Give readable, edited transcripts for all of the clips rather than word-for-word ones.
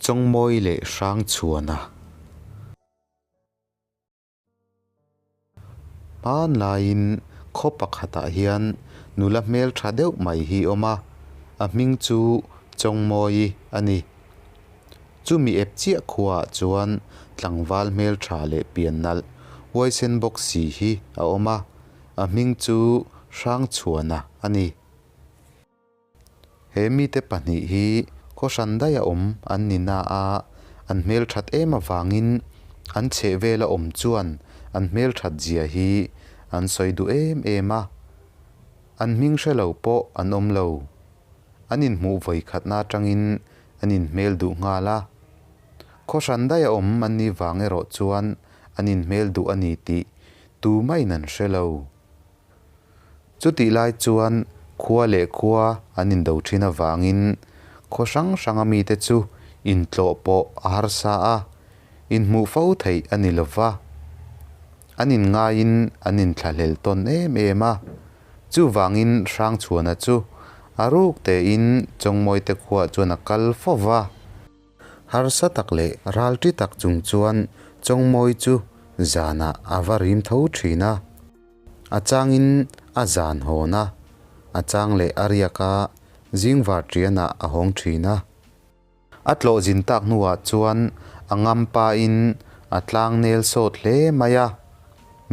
Chawngmawi leh Hrangchhuana. Hmanlaiin khaw pakhatah hian nula hmeltha deuh mai hi awm a, a hming chu Chawngmawi a ni. Chumi ep chiah khuaah chuan tlangval hmeltha leh pian nalh huaisen bawk si hi a awm a, a hming chu Hrangchhuana a ni. He mite pahnih hi khaw hran daih a awm an ni na a, an hmelthat em avangin an chhehvela awm chuan an hmelthat zia hi an sawi duh em em a. An hming hre lo pawh an awm lo. An inhmuh vawi khatna atangin an inhmel duh nghal a. Khaw hran daih a awm an nih vang erawh chuan an inhmel duh a ni tih tumahin an hre lo. Chutih lai chuan khua leh khua an indo thin avangin khaw hrang hranga mite chu intlawh pawh a harsa a, inhmuh fo theih a ni lova. An inngaiin an inthlahlel tawn em em a, chuvangin Hrangchhuana chu a ruk tein Chawngmawite khuaah chuan a kal fo va. Harsa tak leh ralṭi tak chung chuan Chawngmawi chu zanah a va rim tho thin a. A changin a zan hawn a, a chang leh a riak a, zing var ṭianah a hawng ṭhin a. A tlawh zin tak hnuah chuan a ngam pain a tlang nel sawt hle mai a.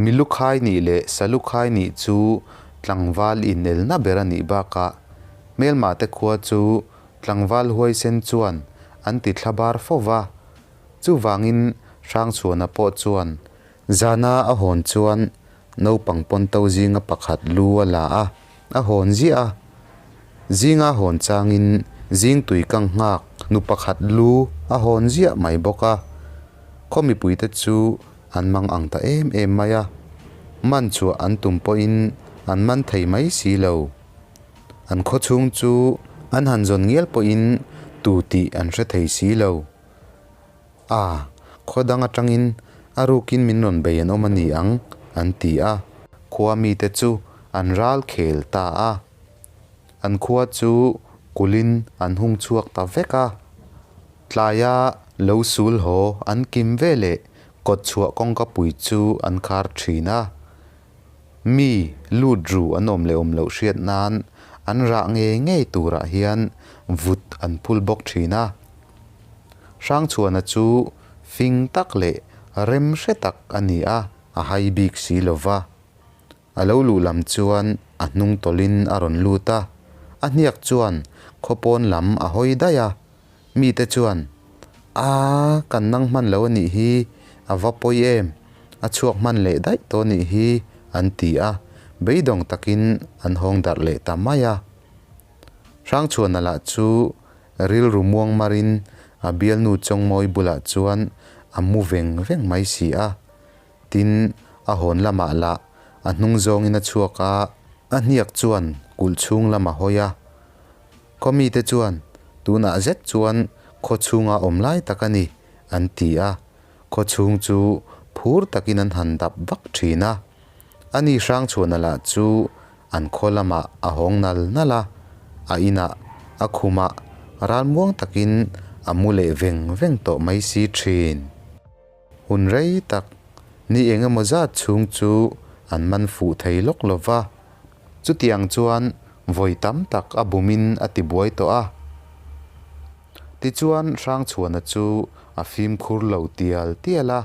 Mi lukhai nih leh sa lukhai nih chu tlangval inelna ber a nih bakah hmelmahte khua chu tlangval huaisen chuan an ti thlabar fo va. Chuvangin Hrangchhuana pawh chuan Zana a hawn chuan naupang pawnto zinga pakhat lu a la a, a hawn ziah a. Zinga hawn changin zing tui kang nghak nu pakhat lu a hawn ziah mai bawk a. Khaw mipuite chu an mang ang ta em em mai a, man chhuah an tum pawhin an man thei mai si lo. An khaw chhung chu an han zawn ngial pawhin tu tih an hre thei si lo. A, khaw dang atangin a rukin min rawn bei an awm a ni ang, an ti a. Khua mite chu an ral khel ta a. An khua chu kulhin an hung chhuak ta vek a. Tlaia lo sul haw an kim veleh kawt chhuah kawngka pui chu an khar thin a. Mi lut ru an awm leh awm loh hriat nan an rah ngei ngei turah hian vut an phul bawk thin a. Hrangchhuana chu fing tak leh rem hre tak a ni a, a hai bik si lo va. A lo luh lam chuan a hnung tawlhin a rawn lut a, a hniak chuan khawpawn lam a hawi daih a. Mite chuan, A, kan nang hman lo a nih hi, a va pawi em, a chhuak hman leh daih tawh a nih hi, an ti a, beidawng takin an hawng darh leh ta mai a. Hrangchhuana lah chu rilru muang marin a bialnu Chawngmawi bulah chuan a mu veng veng mai si a. Tin, a hawn lamah lah a hnung zawngin a chhuak a, a hniak chuan kulh chhung lam a hawi a. Khaw mite chuan, Tunah zet chuan khaw chhunga awm lai tak a ni, an ti a. Khaw chhung chu phur takin an han dap vak thin a. Ani Hrangchhuana lah chu an khaw lamah a hawng nal nal a, a inah, a khumah ralmuang takin a mu leh veng veng tawh mai si thin. Hun rei tak, ni eng emaw zat chhung chu an man fuh thei lawk lo va. Chutiang chuan vawi tam tak a bumin a tibuai tawh a. Tichuan Hrangchhuana chu a fimkhur lo tial tial a,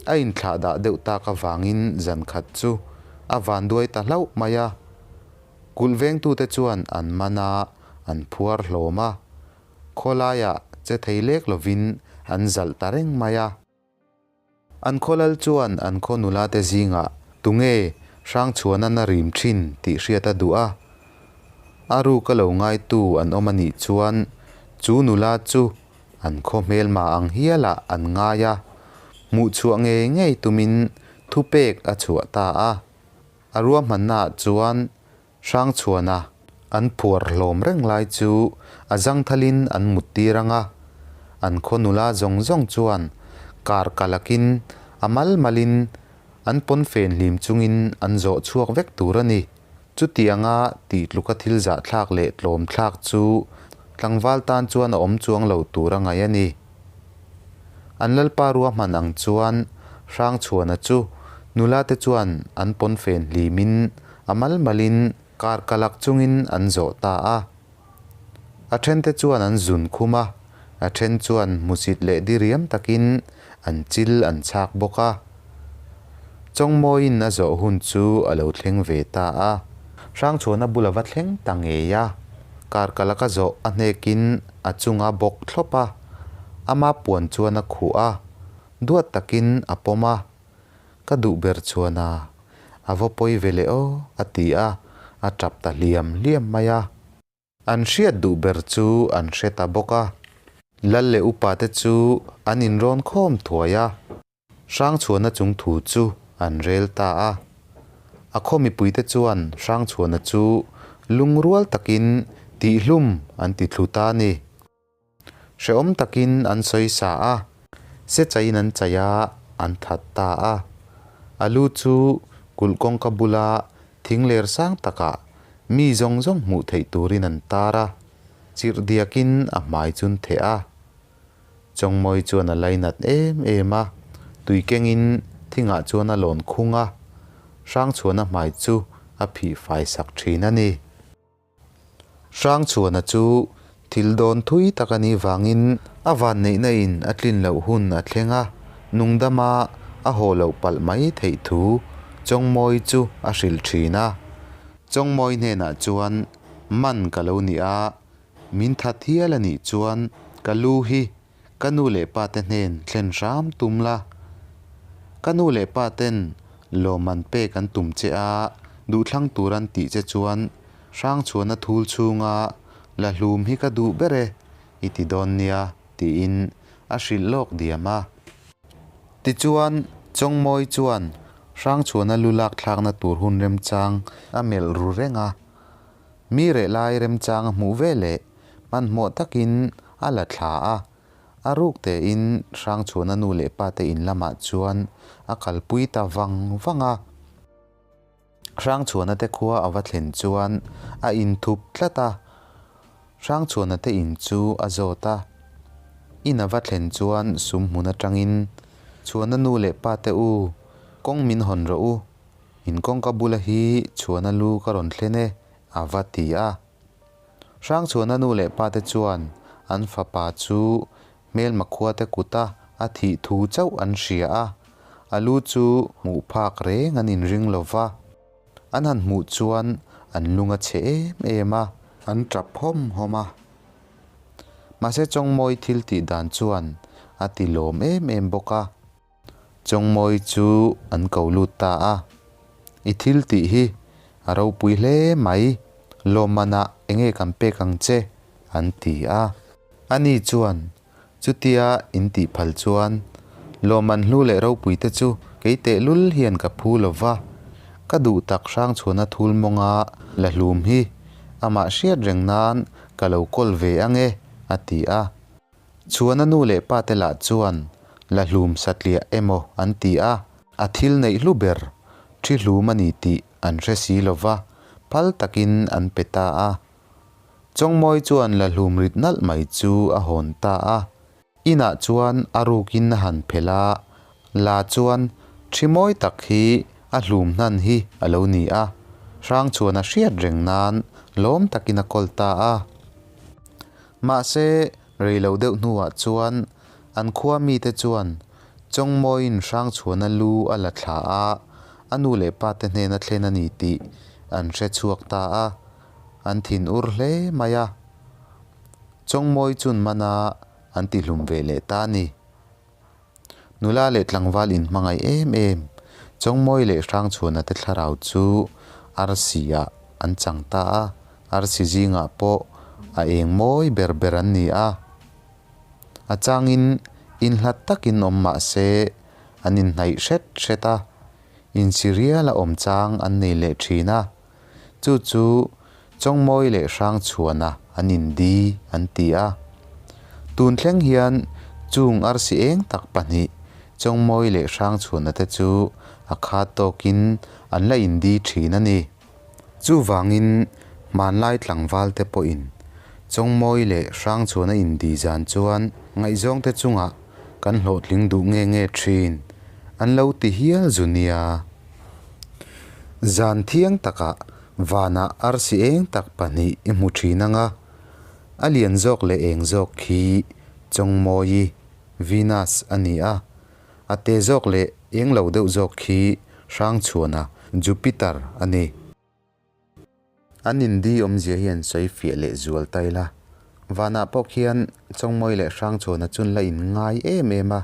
a inthlah dah deuh tak avangin zan khat chu a vanduai ta hlauh mai a. Kulh vengtute chuan an man a, an phuar hlawm a. Khawlaiah che thei lek lovin an zalh ta reng mai a. An khawlal chuan an khaw nulate zingah tunge Hrangchhuana na rim thin tih hriat a duh a. A ruka lo ngaitu an awm a nih chuan chu nula chu an khaw hmelma ang hialah an ngai a, hmuhchhuah ngei ngei tumin thupek a chhuah ta a. A ruahmannaah chuan Hrangchhuana an phuar hlawm reng lai chu a zangthalin an mut tir ang a, an khaw nula zawng zawng chuan kar kalakin a mal malin an pawnfen hlim chungin an zawh chhuak vek tur a ni. Chutianga tih tluka thil zahthlak leh tlawm thlak chu tlangval tan chuan a awm chuang lo tur a ngaih a ni. An lalpa ruahman ang chuan Hrangchhuana chu nula te chuan an pawnfen hlimin a mal malin kar kalak chungin an zawh ta a. A thente chuan an zun khum a, a then chuan hmusit leh diriam takin an chil an chhak bawk a. Chawngmawiin a zawh hun chu a lo thleng ve ta a. Hrangchhuana bula va thleng ta ngei a, kar kalaka zawh a hnekin a chunga bawk thlawp a, ama puan chuan a khuh a, duat takin a pawm a, Ka duh ber chuan a, a va pawi ve leh aw, a ti a, a tap ta hliam hliam mai a. An hriat duh ber chu an hre ta bawk a. Lal leh upa te chu an inrawn khawm thuai a. Hrangchhuana chung thu chu an rel ta a. A khaw mipuite chuan Hrangchhuana chu lungrual takin tihhlum an ti thlu ta a ni. Hrehawm takin an sawi sa a, se chaiin an chai a, an that ta a. A lu chu kulh kawngka bula thing ler sang takah mi zawng zawng hmuh theih turin an tar a, chirh diakin a hmai chun theh a. Chawngmawi chuan a lainat em em a, tui kengin thingah chuan a lawn khung a, Hrangchhuana hmai chu a phih fai sak thin a ni. Hrangchhuana chu thil dawn thui tak a nih vangin a vanneihna in a tlin loh hun a thleng a, nungdama a haw loh palh mai theih thu Chawngmawi chu a hrilh thin a. Chawngmawi hnenah chuan man ka lo ni a, min that hial a nih chuan ka lu hi Ka nu leh pa te hnen thlen hram tum la. Ka nu leh pa ten lawmman pek an tum che a, duhthlang tur an tih che chuan Hrangchhuana thul chhunga la hlum hi ka duh ber e, i ti dawn nia, tiin a hrilh lawk diam a. Tichuan, Chawngmawi chuan Hrangchhuana lu lak thlakna tur hun remchang a melh ru reng a. Mi reh lai remchang a hmuh veleh Hmanhmawh takin a la thla a, a ruk tein Hrangchhuana nu leh pa te in lamah chuan a kalpui ta vang vang a. Hrangchhuana te khua a va thlen chuan a inthup tlat a, Hrangchhuana te in chu a zawt a. In a va thlen chuan sum hmun atangin, Chhuana nu leh pa te u, kawng min hawn rawh u, in kawngka bula hi Chhuana lu ka rawn thlen e, a va ti a. Hrangchhuana nu leh pate chuan an fapa chu hmelma khuate kuta a thih thu chauh an hria a, a lu chu hmuh phak reng an inring lo va. An han hmuh chuan an lung a chhe em em a. An tap hawm hawm a. Mahse Chawngmawi thil tih dan chuan a ti lawm em em bawk a. Chawngmawi chu an ko lut ta a, I thil tih hi a ropui hle mai, lawmmanah enge kan pek ang che? an ti a. Ani chuan, Chutia in tih phal chuan lawmman hlu leh ropui te chu kei tehlul hian ka phu lo va, ka duh tak Hrangchhuana thul mawnga la hlum hi amah hriat reng nan ka lo kawl ve ang e, a ti a. Chhuana nu leh pate lah chuan la hlum satliah emaw an ti a, a thil neih hlu ber thi hlum a ni tih an hre si lo va, phal takin an pe ta a. Chawngmawi chuan la hlum rit nalh mai chu a hawn ta a, inah chuan a rukin a han phelh a, la chuan thi mawi tak hi a hlum hnan hi a lo ni a, Hrangchhuana hriat reng nan lawm takin a kawl ta a. Mahse, rei lo deuh hnuah chuan an khua mite chuan Chawngmawiin Hrangchhuana lu a la thla a, a nu leh pate hnena thlen a ni tih an hre chhuak ta a, an thin ur hle mai a. Chawngmawi chun mana an tihlum ve leh ta a ni. Nula leh tlangval inhmangaih em em, Chawngmawi leh Hrangchhuana te thlarau chu arsi ah an chang ta a, arsi zingah pawh a eng mawi ber ber an ni a. A changin inhlat takin awm mah se an inhnaih hret hret a, insirial a awm chang an nei leh thin a, Chu chu Chawngmawi leh Hrangchhuana an indi an ti a. Tun thleng hian chung arsi eng tak pahnih Chawngmawi leh Hrangchhuana te chu a khat tawkin an la indi thin a ni. Chuvangin hmanlai tlangval te pawhin Chawngmawi leh Hrangchhuana indi zan chuan ngaihzawngte chungah. kan hlawhtling duh nge nge thin an lo ti hial zu nia. Zan thiang takah vanah arsi eng tak pahnih i hmu thin ang a, a lian zawk leh eng zawk khi Chawngmawi, Venus, a ni a, a te zawk leh eng lo deuh zawk khi Hrangchhuana, Jupiter, a ni. An indi awmzia hi an sawi fiah leh zual ta ila. Vanah pawh khian Chawngmawi leh Hrangchhuana chun la in ngai em em a,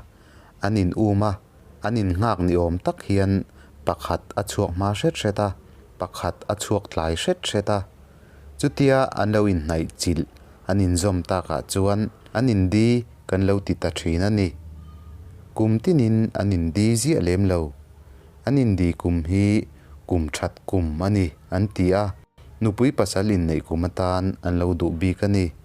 an in um a, an in nghak ni awm tak hian pakhat a chhuak hma hret hret a, pakhat a chhuak tlai hret hret a. Chutia an lo inhnaih chilh an inzawm takah chuan an indi kan lo ti ta thin a ni. Kum tinin an indi ziah lem lo. An indi kum hi kum that kum a ni an ti a, nupui pasal inneih kum atan an lo duh bik a ni.